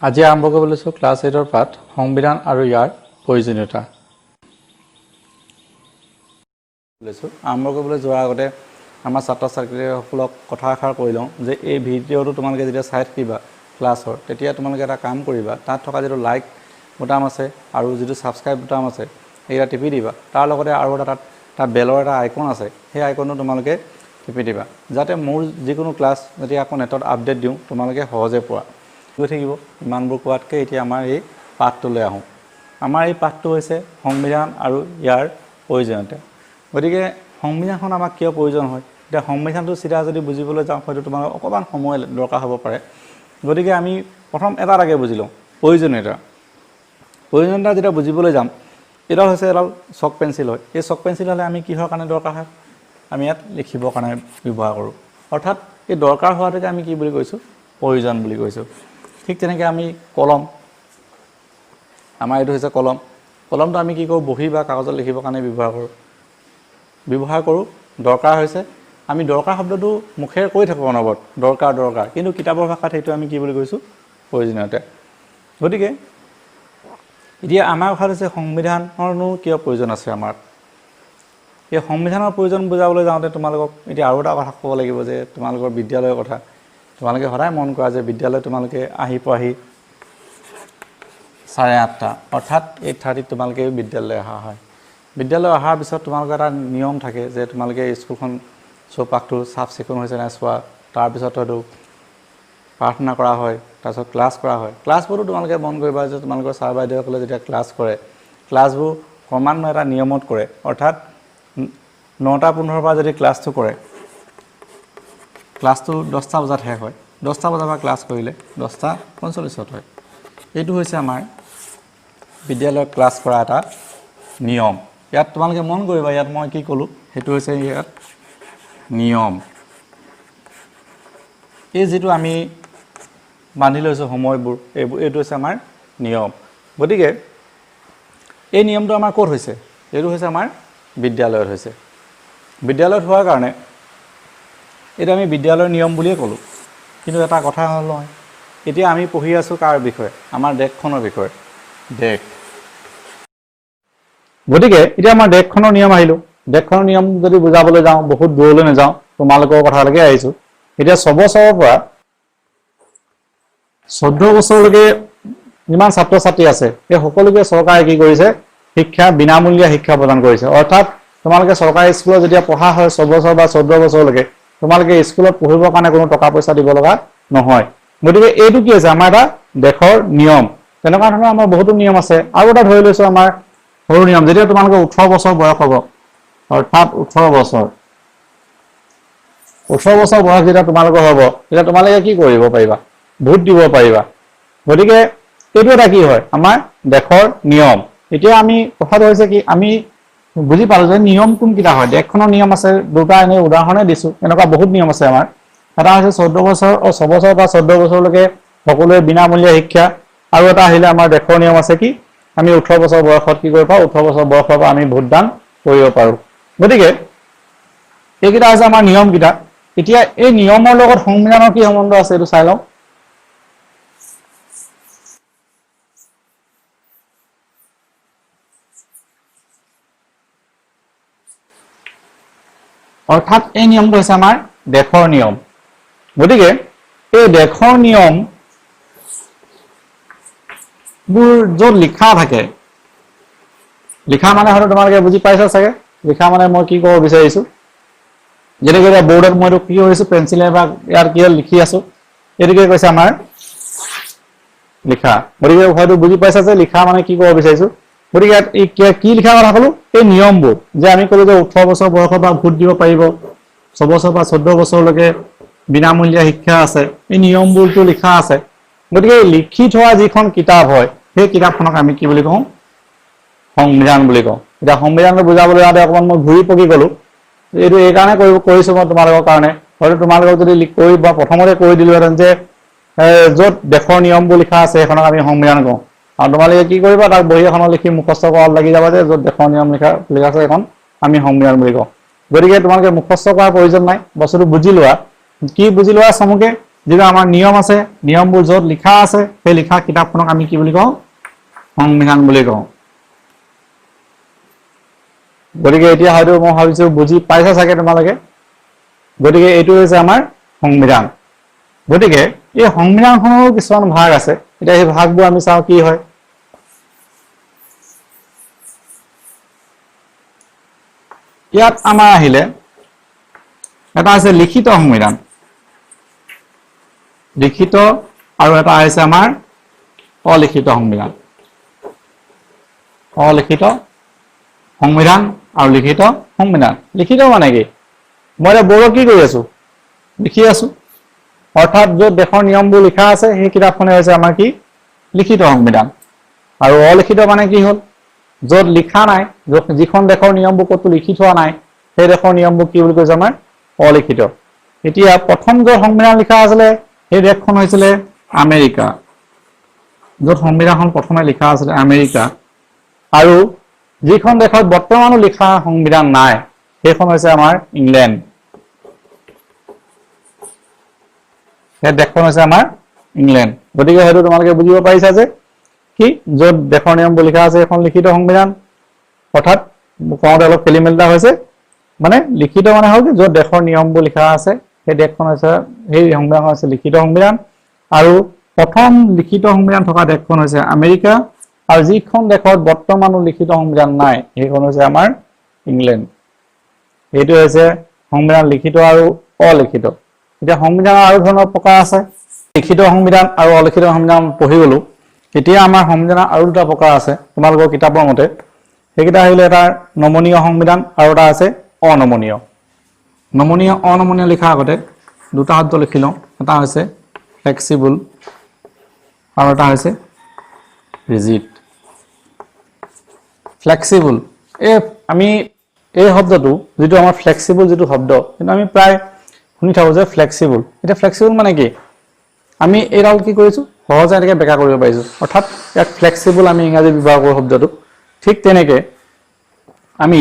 আজি আৰম্ভ কৰিব লৈছোঁ ক্লাছ এইটৰ পাঠ সংবিধান আৰু ইয়াৰ প্ৰয়োজনীয়তা লৈছোঁ। আৰম্ভ কৰিবলৈ যোৱাৰ আগতে আমাৰ ছাত্ৰ ছাত্ৰীসকলক কথা এষাৰ কৈ লওঁ যে এই ভিডিঅ'টো তোমালোকে যেতিয়া চাই থাকিবা ক্লাছৰ, তেতিয়া তোমালোকে এটা কাম কৰিবা। তাত থকা যিটো লাইক বুটাম আছে আৰু যিটো ছাবস্ক্ৰাইব বুটাম আছে, এইকেইটা টিপি দিবা। তাৰ লগতে আৰু এটা তাত তাত বেলৰ এটা আইকন আছে, সেই আইকনটো তোমালোকে টিপি দিবা, যাতে মোৰ যিকোনো ক্লাছ যেতিয়া আকৌ নেটত আপডেট দিওঁ, তোমালোকে সহজে পোৱা গৈ থাকিব। ইমানবোৰ কোৱাতকৈ এতিয়া আমাৰ এই পাঠটোলৈ আহোঁ। আমাৰ এই পাঠটো হৈছে সংবিধান আৰু ইয়াৰ প্ৰয়োজনীয়তা। গতিকে সংবিধানখন আমাক কিয় প্ৰয়োজন হয়? এতিয়া সংবিধানটো চিধা যদি বুজিবলৈ যাওঁ, হয়তো তোমালোকৰ অকণমান সময় দৰকাৰ হ'ব পাৰে। গতিকে আমি প্ৰথম এটা এটাকৈ বুজি লওঁ প্ৰয়োজনীয়তা। প্ৰয়োজনীয়তা যেতিয়া বুজিবলৈ যাম, এডাল হৈছে এডাল চক পেঞ্চিল হয়। এই চক পেঞ্চিল হ'লে আমি কিহৰ কাৰণে দৰকাৰ হয়? আমি ইয়াত লিখিবৰ কাৰণে ব্যৱহাৰ কৰোঁ। অৰ্থাৎ এই দৰকাৰ হোৱাটোকে আমি কি বুলি কৈছোঁ? প্ৰয়োজন বুলি কৈছোঁ। ঠিক তেনেকৈ আমি কলম, আমাৰ এইটো হৈছে কলম। কলমটো আমি কি কৰোঁ? বহী বা কাগজত লিখিবৰ কাৰণে ব্যৱহাৰ কৰোঁ। দৰকাৰ হৈছে। আমি দৰকাৰ শব্দটো মুখেৰে কৈ থাকোঁ অনবৰত, দৰকাৰ দৰকাৰ, কিন্তু কিতাপৰ ভাষাত সেইটো আমি কি বুলি কৈছোঁ? প্ৰয়োজনীয়তা। গতিকে এতিয়া আমাৰ কথা হৈছে, সংবিধানৰনো কিয় প্ৰয়োজন আছে আমাৰ? এই সংবিধানৰ প্ৰয়োজন বুজাবলৈ যাওঁতে তোমালোকক এতিয়া আৰু এটা কথা ক'ব লাগিব যে তোমালোকৰ বিদ্যালয়ৰ কথা তোমালোকে সদায় মন কৰা যে বিদ্যালয়ত তোমালোকে আহি পোৱাহি 8:30, অৰ্থাৎ 8:30ত তোমালোকে বিদ্যালয়লৈ অহা হয়। বিদ্যালয় অহাৰ পিছত তোমালোকৰ এটা নিয়ম থাকে যে তোমালোকে স্কুলখন চৌপাশটো চাফ চিকুণ হৈছে নাই চোৱা। তাৰপিছত হয়তো প্ৰাৰ্থনা কৰা হয়, তাৰপিছত ক্লাছ কৰা হয়। ক্লাছবোৰো তোমালোকে মন কৰিবা যে তোমালোকৰ ছাৰ বাইদেউসকলে যেতিয়া ক্লাছ কৰে, ক্লাছবোৰ ক্ৰমান্বয়ে এটা নিয়মত কৰে। অৰ্থাৎ 9:15ৰ পৰা যদি ক্লাছটো কৰে, ক্লাছটো 10টা বজাত শেষ হয়। 10টা বজাৰ পৰা ক্লাছ কৰিলে 10:45ত হয়। এইটো হৈছে আমাৰ বিদ্যালয়ত ক্লাছ কৰা এটা নিয়ম। ইয়াত তোমালোকে মন কৰিবা, ইয়াত মই কি ক'লোঁ? সেইটো হৈছে ইয়াত নিয়ম। এই যিটো আমি বান্ধি লৈছোঁ সময়বোৰ, এইবোৰ, এইটো হৈছে আমাৰ নিয়ম। গতিকে এই নিয়মটো আমাৰ ক'ত হৈছে? এইটো হৈছে আমাৰ বিদ্যালয়ত হৈছে। বিদ্যালয়ত হোৱাৰ কাৰণে এইটো আমি বিদ্যালয়ৰ নিয়ম বুলিয়ে ক'লোঁ। কিন্তু এটা কথা হ'ল নহয়, এতিয়া আমি পঢ়ি আছোঁ কাৰ বিষয়ে? আমাৰ দেশখনৰ বিষয়ে, দেশ। গতিকে এতিয়া আমাৰ দেশখনৰ নিয়ম আহিলোঁ। দেশখনৰ নিয়ম যদি বুজাবলৈ যাওঁ, বহুত দূৰলৈ নাযাওঁ, তোমালোকৰ কথালৈকে আহিছোঁ। এতিয়া 6 বছৰৰ পৰা 14 বছৰলৈকে যিমান ছাত্ৰ ছাত্ৰী আছে, সেই সকলোকে চৰকাৰে কি কৰিছে? শিক্ষা, বিনামূলীয়া শিক্ষা প্ৰদান কৰিছে। অৰ্থাৎ তোমালোকে চৰকাৰী স্কুলত যেতিয়া পঢ়া হয় 6 বছৰ বা 14 বছৰলৈকে, তোমালোকে স্কুলত পঢ়িবৰ কাৰণে কোনো টকা পইচা দিব লগা নহয়। গতিকে এইটো কি হৈছে? আমাৰ এটা দেশৰ নিয়ম। তেনেকুৱা ধৰণৰ আমাৰ বহুতো নিয়ম আছে। আৰু এটা ধৰি লৈছো আমাৰ সৰু নিয়ম, যেতিয়া তোমালোকে 18 বছৰ বয়স হ'ব, অৰ্থাৎ 18 বছৰ, 18 বছৰ বয়স যেতিয়া তোমালোকৰ হ'ব, তেতিয়া তোমালোকে কি কৰিব পাৰিবা? ভোট দিব পাৰিবা। গতিকে এইটো এটা কি হয়? আমাৰ দেশৰ নিয়ম। এতিয়া আমি কথাটো হৈছে কি, আমি বুজি পালো যে নিয়ম কোনকেইটা হয়। দেশখনৰ নিয়ম আছে দুটা, এনেই উদাহৰণে দিছো, এনেকুৱা বহুত নিয়ম আছে আমাৰ। এটা হৈছে 14 বছৰ, 6 বছৰ বা 14 বছৰলৈকে সকলোৱে বিনামূলীয়া শিক্ষা। আৰু এটা আহিলে আমাৰ দেশৰ নিয়ম আছে কি, আমি 18 বছৰ বয়সত কি কৰিব পাৰোঁ? 18 বছৰ বয়সৰ পৰা আমি ভোটদান কৰিব পাৰোঁ। গতিকে এইকেইটা হৈছে আমাৰ নিয়মকেইটা। এতিয়া এই নিয়মৰ লগত সংবিধানৰ কি সম্বন্ধ আছে, এইটো চাই লওঁ। অৰ্থাৎ এই নিয়মটো হৈছে আমাৰ দেশৰ নিয়ম। গতিকে এই দেশৰ নিয়ম বোৰ য'ত লিখা থাকে, লিখা মানে হয়তো তোমালোকে বুজি পাইছা চাগে, লিখা মানে মই কি ক'ব বিচাৰিছো। যেনেকৈ এতিয়া বৰ্ডত মই এইটো কি কৰিছো, পেঞ্চিলে বা ইয়াত কি লিখি আছো, এইটোকে কৈছে আমাৰ লিখা। গতিকে হয়তো বুজি পাইছা যে লিখা মানে কি ক'ব বিচাৰিছো। গতিকে ইয়াত এই কি লিখা কথা ক'লো? এই নিয়মবোৰ যে আমি ক'লো যে 18 বছৰ বয়সৰ পৰা ভোট দিব পাৰিব, 6 বছৰ বা 14 বছৰলৈকে বিনামূলীয়া শিক্ষা আছে, এই নিয়মবোৰতো লিখা আছে। গতিকে এই লিখি থোৱা যিখন কিতাপ হয়, সেই কিতাপখনক আমি কি বুলি কওঁ? সংবিধান বুলি কওঁ। এতিয়া সংবিধানটো বুজাবলৈ যাওঁতে অকণমান মই ঘূৰি পকি গ'লো। এইটো এইকাৰণে কৰিছো মই তোমালোকৰ কাৰণে, হয়তো তোমালোকক যদি কৰি বা প্ৰথমতে কৈ দিলোহেঁতেন যে য'ত দেশৰ নিয়মবোৰ লিখা আছে, সেইখনক আমি সংবিধান কওঁ, আৰু তোমালোকে কি কৰিবা, তাক বহী এখনত লিখি মুখস্থ কৰাত লাগি যাবা যে য'ত দেশৰ নিয়ম লিখা লিখা আছে, সেইখন আমি সংবিধান বুলি কওঁ। গতিকে তোমালোকে মুখস্থ কৰাৰ প্ৰয়োজন নাই, বস্তুটো বুজি লোৱা। কি বুজি লোৱা চমুকে? যিটো আমাৰ নিয়ম আছে, নিয়মবোৰ য'ত লিখা আছে সেই লিখা কিতাপখনক আমি কি বুলি কওঁ? সংবিধান বুলি কওঁ। গতিকে এতিয়া হয়তো মই ভাবিছো বুজি পাইছা চাগে তোমালোকে। গতিকে এইটো হৈছে আমাৰ সংবিধান। গতিকে এই সংবিধানখনৰো কিছুমান ভাগ আছে। এতিয়া সেই ভাগবোৰ আমি চাওঁ কি হয়। ইয়াত আমাৰ আহিলে এটা আছে লিখিত সংবিধান, লিখিত, আৰু এটা আহিছে আমাৰ অলিখিত সংবিধান। অলিখিত সংবিধান আৰু লিখিত সংবিধান। লিখিত মানে কি? মই এতিয়া বৰ্ডত কি কৰি আছো? লিখি আছো। অৰ্থাৎ য'ত দেশৰ নিয়মবোৰ লিখা আছে সেই কিতাপখনে হৈছে আমাৰ কি? লিখিত সংবিধান। আৰু অলিখিত মানে কি হ'ল? য'ত লিখা নাই, য'ত যিখন দেশৰ নিয়মবোৰ ক'তো লিখি থোৱা নাই, সেই দেশৰ নিয়মবোৰ কি বুলি কৈছে? আমাৰ অলিখিত। এতিয়া প্ৰথম য'ত সংবিধান লিখা আছিলে সেই দেশখন হৈছিলে আমেৰিকা, য'ত সংবিধানখন প্ৰথমে লিখা আছিলে আমেৰিকা। আৰু যিখন দেশত বৰ্তমানো লিখা সংবিধান নাই সেইখন হৈছে আমাৰ ইংলেণ্ড। সেই দেশখন হৈছে আমাৰ ইংলেণ্ড। গতিকে হয়তো তোমালোকে বুজিব পাৰিছা যে কি য'ত দেশৰ নিয়মবোৰ লিখা আছে সেইখন লিখিত সংবিধান। অৰ্থাৎ কওঁতে অলপ খেলি মেলি এটা হৈছে, মানে লিখিত মানে হ'ল কি য'ত দেশৰ নিয়মবোৰ লিখা আছে সেই দেশখন হৈছে, সেই সংবিধানখন হৈছে লিখিত সংবিধান। আৰু প্ৰথম লিখিত সংবিধান থকা দেশখন হৈছে আমেৰিকা, আৰু যিখন দেশত বৰ্তমানো লিখিত সংবিধান নাই সেইখন হৈছে আমাৰ ইংলেণ্ড। এইটো হৈছে সংবিধান লিখিত আৰু অলিখিত। এতিয়া সংবিধানৰ আৰু ধৰণৰ প্ৰকাৰ আছে। লিখিত সংবিধান আৰু অলিখিত সংবিধান পঢ়ি গ'লো। এতিয়া আমাৰ সংবিধানৰ আৰু দুটা প্ৰকাৰ আছে তোমালোকৰ কিতাপৰ মতে। সেইকেইটা আহিলে এটা নমনীয় সংবিধান আৰু এটা আছে অনমনীয়। নমনীয় অনমনীয় লিখাৰ আগতে দুটা শব্দ লিখি লওঁ। এটা হৈছে ফ্লেক্সিবল আৰু এটা হৈছে ৰিজিড। ফ্লেক্সিবল, এই আমি এই শব্দটো যিটো আমাৰ ফ্লেক্সিবল যিটো শব্দ, কিন্তু আমি প্ৰায় শুনি থাকোঁ যে ফ্লেক্সিবল। এতিয়া ফ্লেক্সিবল মানে কি? আমি এইডাল কি কৰিছোঁ? সহজে এনেকৈ বেকা কৰিব পাৰিছোঁ, অৰ্থাৎ ইয়াক ফ্লেক্সিবল আমি ইংৰাজী ব্যৱহাৰ কৰোঁ শব্দটো। ঠিক তেনেকৈ আমি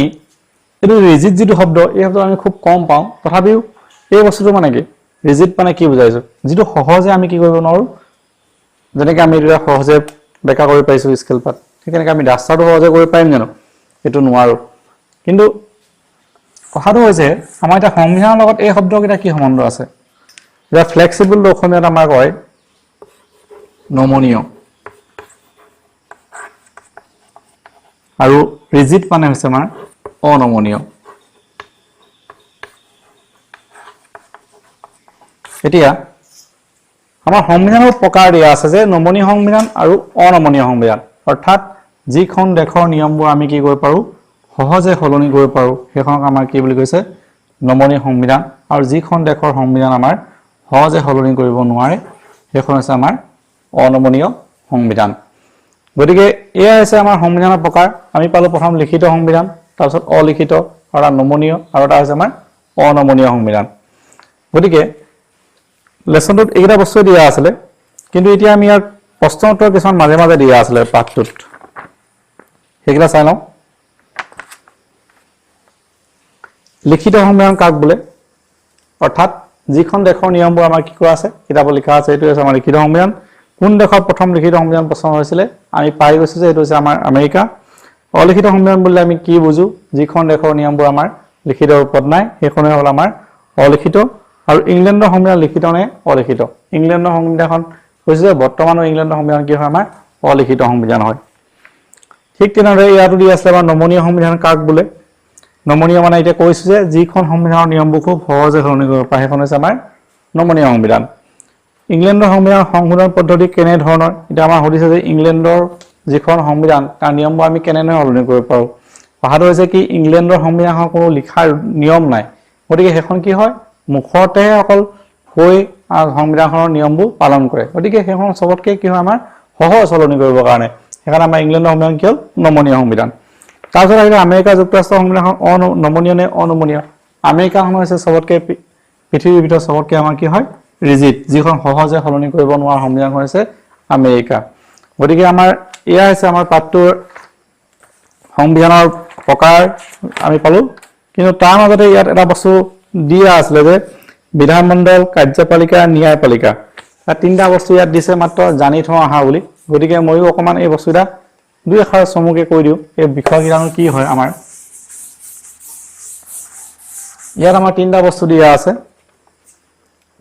এইটো ৰিজিড যিটো শব্দ, এই শব্দটো আমি খুব কম পাওঁ। তথাপিও এই বস্তুটো মানে কি? ৰিজিড মানে কি বুজাইছোঁ? যিটো সহজে আমি কি কৰিব নোৱাৰোঁ, যেনেকৈ আমি এইটো সহজে বেকা কৰিব পাৰিছোঁ স্কেল পাত, ঠিক তেনেকৈ আমি ডাষ্টাৰটো সহজে কৰিব পাৰিম জানো? এইটো নোৱাৰোঁ। কিন্তু কথাটো হৈছে আমাৰ এতিয়া সংবিধানৰ লগত এই শব্দকেইটা কি সম্বন্ধ আছে? এতিয়া ফ্লেক্সিবলটো অসমীয়াত আমাৰ কয় নমনীয়, আৰু ৰিজিড মানে হৈছে আমাৰ অনমনীয়। এতিয়া আমাৰ সংবিধানৰ প্ৰকাৰ দিয়া আছে যে নমনীয় সংবিধান আৰু অনমনীয় সংবিধান, অৰ্থাৎ যিখন দেশৰ নিয়মবোৰ আমি কি কৰিব পাৰোঁ, সহজে সলনি কৰিব পাৰোঁ, সেইখনক আমাৰ কি বুলি কৈছে? নমনীয় সংবিধান। আৰু যিখন দেশৰ সংবিধান আমাৰ সহজে সলনি কৰিব নোৱাৰে সেইখন হৈছে আমাৰ অনমনীয় সংবিধান। গতিকে এয়া হৈছে আমাৰ সংবিধানৰ প্ৰকাৰ। আমি পালোঁ প্ৰথম লিখিত সংবিধান, তাৰপিছত অলিখিত, আৰু এটা নমনীয়, আৰু এটা হৈছে আমাৰ অনমনীয় সংবিধান। গতিকে লেচনটোত এইকেইটা বস্তুৱে দিয়া আছিলে, কিন্তু এতিয়া আমি ইয়াত প্ৰশ্ন উত্তৰ কিছুমান মাজে মাজে দিয়া আছিলে পাঠটোত, সেইকেইটা চাই লওঁ। লিখিত সংবিধান কাক বোলে? অৰ্থাৎ যিখন দেশৰ নিয়মবোৰ আমাৰ কি কৰা আছে, কিতাপত লিখা আছে, এইটো হৈছে আমাৰ লিখিত সংবিধান। কোন দেশত প্ৰথম লিখিত সংবিধান প্ৰচলন হৈছিলে? আমি পাই গৈছোঁ যে এইটো হৈছে আমাৰ আমেৰিকা। অলিখিত সংবিধান বুলিলে আমি কি বুজো? যিখন দেশৰ নিয়মবোৰ আমাৰ লিখিত ৰূপত নাই সেইখনে হ'ল আমাৰ অলিখিত। আৰু ইংলেণ্ডৰ সংবিধান লিখিত নে অলিখিত? ইংলেণ্ডৰ সংবিধানখন কৈছে যে বৰ্তমানৰ ইংলেণ্ডৰ সংবিধান কি হয়? আমাৰ অলিখিত সংবিধান হয়। ঠিক তেনেদৰে ইয়াতো দি আছিলে আমাৰ নমনীয় সংবিধান কাক বোলে? নমনীয় মানে এতিয়া কৈছোঁ যে যিখন সংবিধানৰ নিয়মবোৰ খুব সহজে সলনি কৰিব পাৰে সেইখন হৈছে আমাৰ নমনীয় সংবিধান। ইংলেণ্ডৰ সংবিধান সংশোধন পদ্ধতি কেনেধৰণৰ? এতিয়া আমাৰ সুধিছে যে ইংলেণ্ডৰ যিখন সংবিধান তাৰ নিয়মবোৰ আমি কেনেধৰণে সলনি কৰিব পাৰোঁ। কথাটো হৈছে কি, ইংলেণ্ডৰ সংবিধানখন কোনো লিখাৰ নিয়ম নাই, গতিকে সেইখন কি হয়, মুখতেহে অকল কৈ সংবিধানখনৰ নিয়মবোৰ পালন কৰে। গতিকে সেইখন চবতকৈ কি হয়, আমাৰ সহজ সলনি কৰিবৰ কাৰণে। সেইকাৰণে আমাৰ ইংলেণ্ডৰ সংবিধান কি হ'ল? নমনীয় সংবিধান। তাৰপিছত আহিলে আমেৰিকা যুক্তৰাষ্ট্ৰৰ সংবিধানখন নমনীয় নে অনমনীয়? আমেৰিকাখন হৈছে চবতকৈ পৃথিৱীৰ ভিতৰত চবতকৈ আমাৰ কি হয়, ৰিজিড, যিখন সহজে সলনি কৰিব নোৱাৰা সংবিধানখন হৈছে আমেৰিকা। গতিকে আমাৰ এয়া হৈছে আমাৰ পাঠটোৰ সংবিধানৰ প্ৰকাৰ আমি পালোঁ। কিন্তু তাৰ মাজতে ইয়াত এটা বস্তু দিয়া আছিলে যে বিধানমণ্ডল, কাৰ্যপালিকা, ন্যায়পালিকা। তাত তিনিটা বস্তু ইয়াত দিছে, মাত্ৰ জানি থওঁ আহা বুলি। গতিকে ময়ো অকণমান এই বস্তুকেইটা দুই এষাৰ চমুকে কৈ দিওঁ, এই বিষয়কেইটানো কি হয়। আমাৰ ইয়াত আমাৰ তিনিটা বস্তু দিয়া আছে,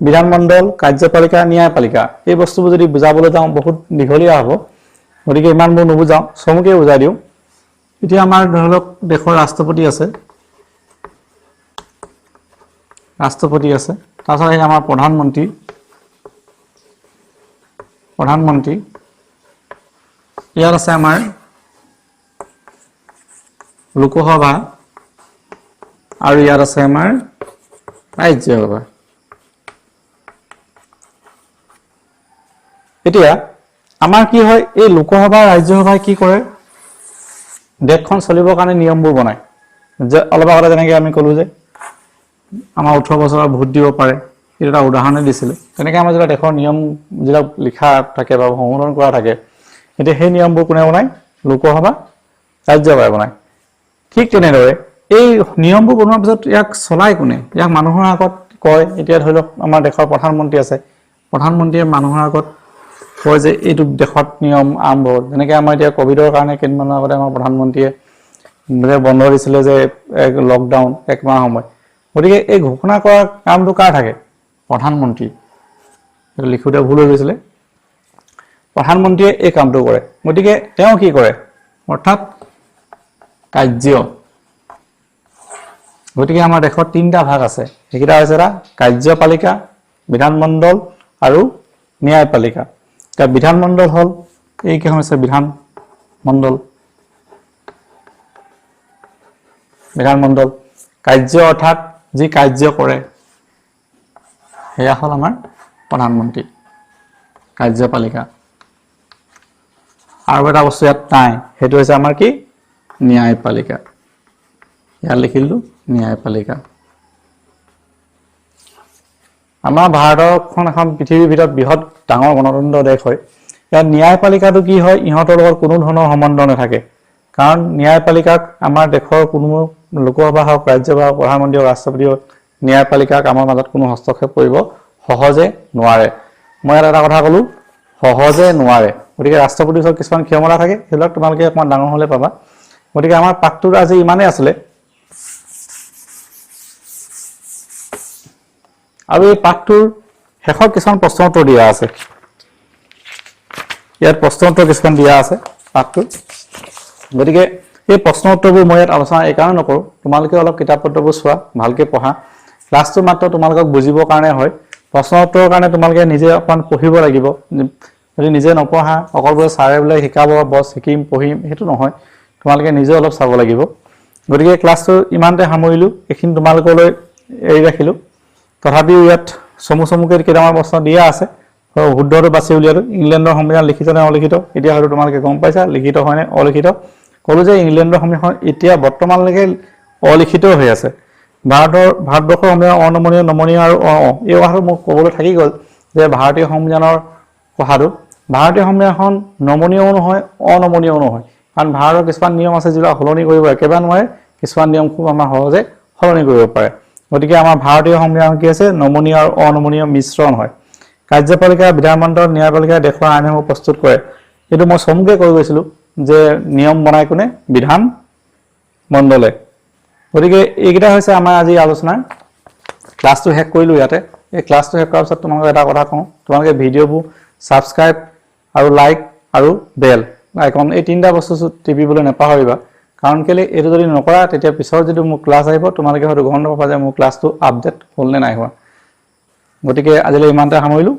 বিধানমণ্ডল, কাৰ্যপালিকা, ন্যায়পালিকা। এই বস্তুবোৰ যদি বুজাবলৈ যাওঁ বহুত দীঘলীয়া হ'ব, গতিকে ইমানবোৰ নুবুজাওঁ, চমুকে বুজাই দিওঁ। এতিয়া আমাৰ ধৰি লওক দেশৰ ৰাষ্ট্ৰপতি আছে, ৰাষ্ট্ৰপতি আছে, তাৰপিছত আহিলে আমাৰ প্ৰধানমন্ত্ৰী, প্ৰধানমন্ত্ৰী। ইয়াত আছে আমাৰ লোকসভা আৰু ইয়াত আছে আমাৰ ৰাজ্যসভা। এতিয়া আমাৰ কি হয়, এই লোকসভা ৰাজ্যসভাই কি কৰে, দেশখন চলিবৰ কাৰণে নিয়মবোৰ বনায়। যে অলপ আগতে যেনেকৈ আমি ক'লো যে আমাৰ 18 বছৰৰ ভোট দিব পাৰে, এইটো এটা উদাহৰণে দিছিলোঁ। তেনেকৈ আমাৰ যিবিলাক দেশৰ নিয়ম যিবিলাক লিখা থাকে বা সংশোধন কৰা থাকে, এতিয়া সেই নিয়মবোৰ কোনে বনায়? লোকসভা, ৰাজ্যসভাই বনায়। ঠিক তেনেদৰে এই নিয়মবোৰ বনোৱাৰ পিছত ইয়াক চলায় কোনে? ইয়াক মানুহৰ আগত কয়। এতিয়া ধৰি লওক আমাৰ দেশৰ প্ৰধানমন্ত্ৰী আছে, প্ৰধানমন্ত্ৰীয়ে মানুহৰ আগত কয় যে এইটো দেশত নিয়ম আৰম্ভ হ'ল। যেনেকৈ আমাৰ এতিয়া ক'ভিডৰ কাৰণে কেইদিনমানৰ আগতে আমাৰ প্ৰধানমন্ত্ৰীয়ে যে বন্ধ দিছিলে যে এক লকডাউন একমাহ সময়। গতিকে এই ঘোষণা কৰা কামটো কাৰ থাকে? প্ৰধানমন্ত্ৰী। সেইটো লিখোঁতে ভুল হৈ গৈছিলে। প্ৰধানমন্ত্ৰীয়ে এই কামটো কৰে। গতিকে তেওঁ কি কৰে? অৰ্থাৎ কাৰ্য। গতিকে আমাৰ দেশত তিনিটা ভাগ আছে, সেইকেইটা হৈছে এটা কাৰ্যপালিকা, বিধানমণ্ডল আৰু ন্যায়পালিকা। এতিয়া বিধানমণ্ডল হ'ল এইকেইখন হৈছে বিধানমণ্ডল, বিধানমণ্ডল। কাৰ্য অৰ্থাৎ যি কাৰ্য কৰে সেয়া হ'ল আমাৰ প্ৰধানমন্ত্ৰী, কাৰ্যপালিকা। আৰু এটা বস্তু ইয়াত নাই, সেইটো হৈছে আমাৰ কি? ন্যায়পালিকা। ইয়াত লিখিলোঁ ন্যায়পালিকা। আমাৰ ভাৰতখন এখন পৃথিৱীৰ ভিতৰত বৃহৎ ডাঙৰ গণতন্ত্ৰ দেশ হয়। ইয়াত ন্যায়পালিকাটো কি হয়, ইহঁতৰ লগত কোনো ধৰণৰ সম্বন্ধ নাথাকে। কাৰণ ন্যায়পালিকাক আমাৰ দেশৰ কোনো লোকসভা হওক, ৰাজ্যসভা হওক, প্ৰধানমন্ত্ৰী হওক, ৰাষ্ট্ৰপতি হওক, ন্যায়পালিকাক আমাৰ মাজত কোনো হস্তক্ষেপ কৰিব সহজে নোৱাৰে। মই ইয়াত এটা কথা ক'লোঁ, সহজে নোৱাৰে। গতিকে ৰাষ্ট্ৰপতিৰ ওচৰত কিছুমান ক্ষমতা থাকে, সেইবিলাক তোমালোকে অকণমান ডাঙৰ হ'লে পাবা। গতিকে আমাৰ পাঠটোত আজি ইমানেই আছিলে। আৰু এই পাঠটোৰ শেষত কিছুমান প্ৰশ্ন উত্তৰ দিয়া আছে, ইয়াত প্ৰশ্ন উত্তৰ কিছুমান দিয়া আছে পাঠটোত। গতিকে এই প্ৰশ্ন উত্তৰবোৰ মই ইয়াত আলোচনা এইকাৰণে নকৰোঁ, তোমালোকে অলপ কিতাপ পত্ৰবোৰ চোৱা, ভালকৈ পঢ়া। ক্লাছটো মাত্ৰ তোমালোকক বুজিবৰ কাৰণে হয়। প্ৰশ্ন উত্তৰৰ কাৰণে তোমালোকে নিজে অকণমান পঢ়িব লাগিব। যদি নিজে নপঢ়া, অকল বোলে ছাৰে বোলে শিকাব, বছ শিকিম পঢ়িম, সেইটো নহয়, তোমালোকে নিজে অলপ চাব লাগিব। গতিকে ক্লাছটো ইমানতে সামৰিলোঁ, এইখিনি তোমালোকলৈ এৰি ৰাখিলোঁ। তথাপিও ইয়াত চমু চমুকৈ কেইটামান প্ৰশ্ন দিয়া আছে। শুদ্ধটো বাছি উলিয়ালোঁ। ইংলেণ্ডৰ সংবিধান লিখিত নে অলিখিত? এতিয়া হয়তো তোমালোকে গম পাইছা লিখিত হয়নে অলিখিত। ক'লোঁ যে ইংলেণ্ডৰ সংবিধানখন এতিয়া বৰ্তমানলৈকে অলিখিত হৈ আছে। ভাৰতবৰ্ষৰ সংবিধান অনমনীয়, নমনীয় আৰু এই কথাটো মোক ক'বলৈ থাকি গ'ল যে ভাৰতীয় সংবিধানৰ কথাটো, ভাৰতীয় সংবিধানখন নমনীয়ও নহয়, অনমনীয়ও নহয়। কাৰণ ভাৰতৰ কিছুমান নিয়ম আছে যিবিলাক সলনি কৰিব একেবাৰে নোৱাৰে, কিছুমান নিয়ম খুব আমাৰ সহজে সলনি কৰিব পাৰে। গতিকে আমাৰ ভাৰতীয় সংবিধান কি আছে? নমনীয় আৰু অনমনীয় মিশ্ৰণ হয়। কাৰ্যপালিকা, বিধানমণ্ডল, ন্যায়পালিকা দেশৰ আইনসমূহ প্ৰস্তুত কৰে। এইটো মই চমুকে কৈ গৈছিলোঁ যে নিয়ম বনাই কোনে? বিধান মণ্ডলে। গতিকে এইকেইটা হৈছে আমাৰ আজি আলোচনাৰ ক্লাছটো শেষ কৰিলোঁ ইয়াতে। এই ক্লাছটো শেষ কৰাৰ পিছত তোমালোকক এটা কথা কওঁ, তোমালোকে ভিডিঅ'বোৰ ছাবস্ক্ৰাইব আৰু লাইক আৰু বেল আইকন এই তিনিটা বস্তু টিপিবলৈ নাপাহৰিবা। কাৰণ কেলৈ, এইটো যদি নকৰা তেতিয়া পিছৰ যিটো মোৰ ক্লাছ আহিব তোমালোকে হয়তো গম নাপাবা যে মোৰ ক্লাছটো আপডেট হ'ল নে নাই হোৱা। গতিকে আজিলৈ ইমানতে সামৰিলোঁ।